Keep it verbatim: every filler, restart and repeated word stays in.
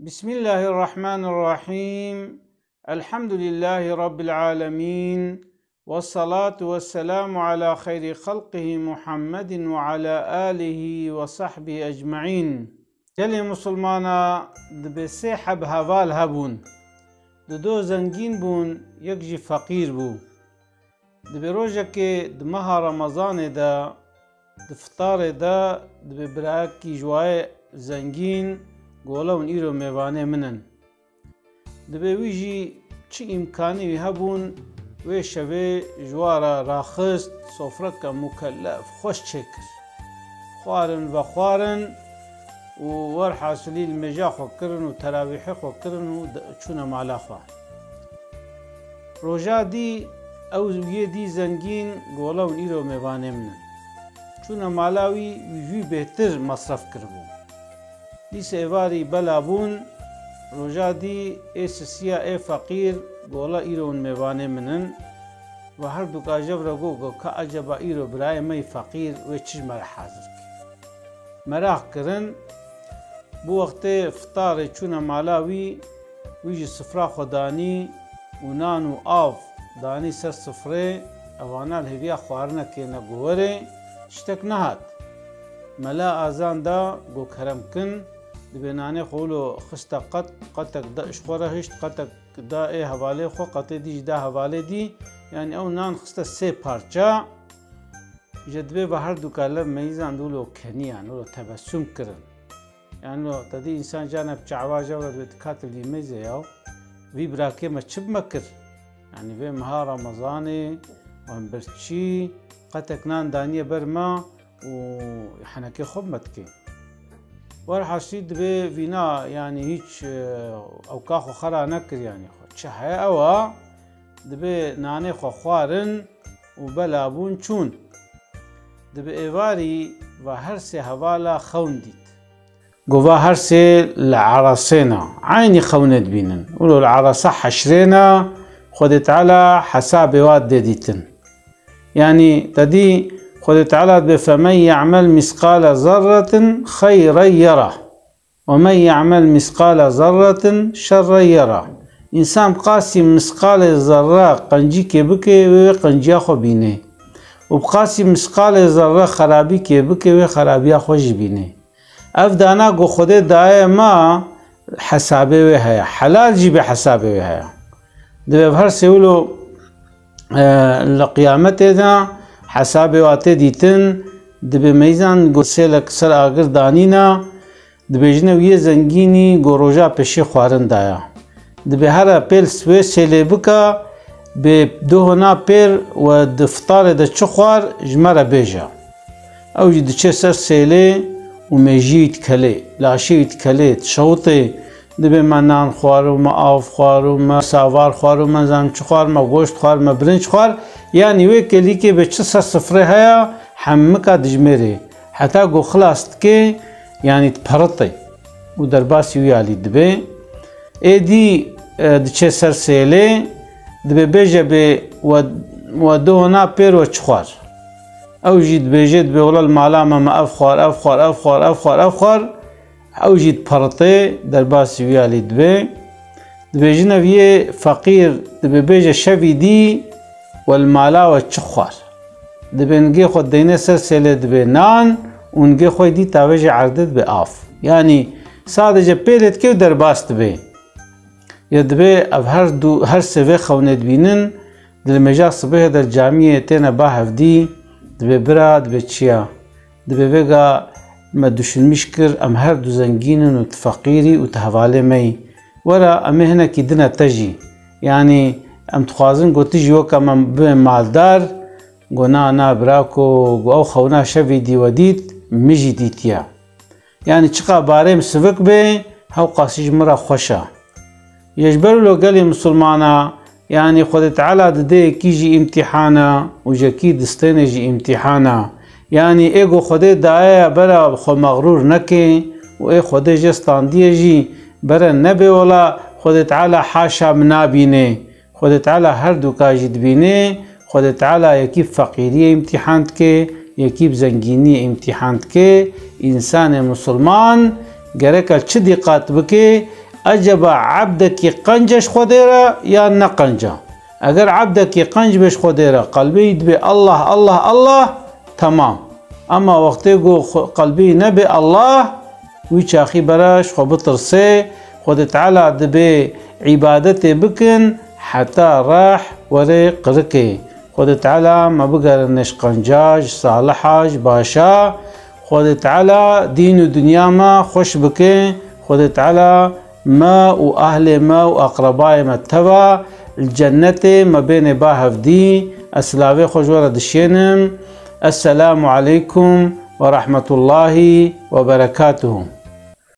Bismillahirrahmanirrahim. Elhamdülillahi Rabbil alemin. Ve salatu ve selamu ala hayri halqihi Muhammedin ve ala alihi ve sahbihi ecmaîn. Gelê Musulmana dibê sê heb heval hebûn. Dido zengîn bûn, yek jî feqîr bû. Dibê rojekê di meha Remezanê de, di fitarê de, dibê birayekî ji wayê zengîn gola hûn îro mêvanê min in. Dibê wî jî çi îmkanî wî hebûn, wê şevê ji wa re raxist, sofreke mukellef, xweş çêkir. Xwarin, vexwarin û werhasilî li mêja xwe kirin û terawîhê xwe kirin û de-, çûne mala xwe. Roja dî ew yê dî zengîn gola hûn îro mêvanê min in. Çûne mala wî, wî jî bêhtir mesref kiribû. Dîsa êvarî bela bûn, roja dî ê sisiya ê feqîr gola îro hûn mêvanê min in. Ve her du ka jev re got, got ka eceba îro birayê me yî feqîr wê çi ji me re hazir kir. Meraq kirin, bi wextê fitarê çûne mala wî, wî jî sifra xwe danî û nan û av danî ser sifrê, evana li hêviya xwarinekê ne, got werê, tiştek nehat. Mela azan da, got kerem kin, dibê nanê xwe wilo xiste qet, qetek da ji xwe re hişt, qetek da ê hevalê xwe, qetê dî jî da hevalê dî, yanî ew nan xiste sê parça. Ji dibê ve her du ka lev meyzan di wilo keniyan, wilo tebessum kirin. Yani wilo te dî însan cana bi çawa jew re dibê dikate vî meyzê ya, vî birakê me çi bi me kir? Yani vê meha Remezanê, em birçî, qetek nan daniye ber me û henekê xwe bi me dikê. Werhaşî dibê vîna, yani hîç, e, ewka xwe xera nekir, yani xwe çi heye ew a, dibê nanê xwe xwarin û bela bûn çûn. Dibê êvarî va her sê hevala xewn dît. Gova her sê li Erasê ne, eynî xewnê dibînin. Wilo li Erasa heşrê ne, Xwedê Teala hesabê wa dê dîtin. Yani te dî Xwedê Teala dibê, "Femen ya'mel misqale zerretin xeyren yera." "Ve men ya'mel misqale zerretin şerren yera." Însan bi qasî misqalê zerre qencîkê bike, wê, wê qenciya xwe bînê. Û bi qasî misqalê zerre xerabîkê bike, wê xerabiya xwe jî bînê. Ev dana ku Xwedê daye me, hesabê wê heye. Helal jî bê hesabê wê heye. Dibê ev her sê wilo, e, li qiyametê de hesabê wa tê dîtin, dibê meyzan ku sêlek ser agir danîna, dibêjine wî yê zengînî ku roja pêşî xwarin daya. Dibê here pêl wê sêlê bika, bê duhona pêr we di fitarê de çi xwar, ji me re bêje. Ew jî diçe ser sêlê û mêjiyê wî dikelê, laşê wî dikelê, dişewitê, dibê me nan xwar û me av xwar û me savar xwar û me zanim çi xwar, me goşt xwar, me birinc xwar. Yanî wê kelîkê bê çi ser sifrê heye, hemika dijmêrê. Heta ku xilas dike, yanî diperitê û derbasî wî alî dibe. Êdî, e, diçe ser sêlê, dibê bêje bê we, we duhona pêr we çi xwar? Ew jî dibêje, dibê wela li mala me me ev xwar, ev xwar, ev xwar, ev xwar, ev xwar. Ew jî diperitê, derbasî wî alî dibe. Dibêjine vî yê feqîr, dibê bêje şevî dî we li mala we çi xwar? Dibê nigê xwe deyne ser sêlê dibê nan û nigê xwe dî tavêjê erdê dibê av. Yanî sadece pêlê dike û derbas dibe. Ya dibê ev her du, her sê vê xewnê dibînin, di li mêja sibehê de camiyê têne ba hevdî, dibê bira, dibê çi ya? Dibê vêga me düşünmîş kir, em her du zengîn in û tu feqîr î û tu hevalê me yî. Were, em ê hinekî dine te jî. Yanî em dixwazin ku tu jî weke me bibê maldar. Go na, na birako, go ew xewna şevî dî we dît, min jî dîtiye. Yanî çiqa barêm sivik bê, hewqasî ji min re xweş e. Ji ber wilo gelê misilmana, yanî Xwedê Teala dide yekî jî îmtîhana û ji yekî distêne jî îmtîhana. Yanî ê ku Xwedê daye ya bera xwe mexrûr neke û ê Xwedê jê standiye jî bere nebê wela Xwedê Teala haşa min nabîne. Xwedê Teala her du ka jî dibîne. Xwedê Teala yekî bi feqîriyê îmtîhan dike, yekî bi zengîniyê îmtîhan dike. Însanê misilman gereke çi dîqat bike, Eceba ebdekî qenc e ji Xwedê re ya ne qenc e? Eger ebdekî qenc be ji Xwedê re, qelbê wî dibe Allah, Allah, Allah, temam. Ema wextê ku xwe-, qelbê wî nebe Allah, wî çaxî bere ji xwe bitirse, Xwedê Teala dibe îbadetê bikin heta reh were qirikê. Xwedê Teala me bigerine ji qenca, ji saliha, ji başa. Xwedê Teala dîn û dinya me xweş bike. Xwedê Teala me û ehlê me û aqrebayê me teva li cennetê me bêne ba hevdî. Ez silavê xwe ji we re dişênim. Esselamu aleykum ve rahmetullahi ve berekatuhu.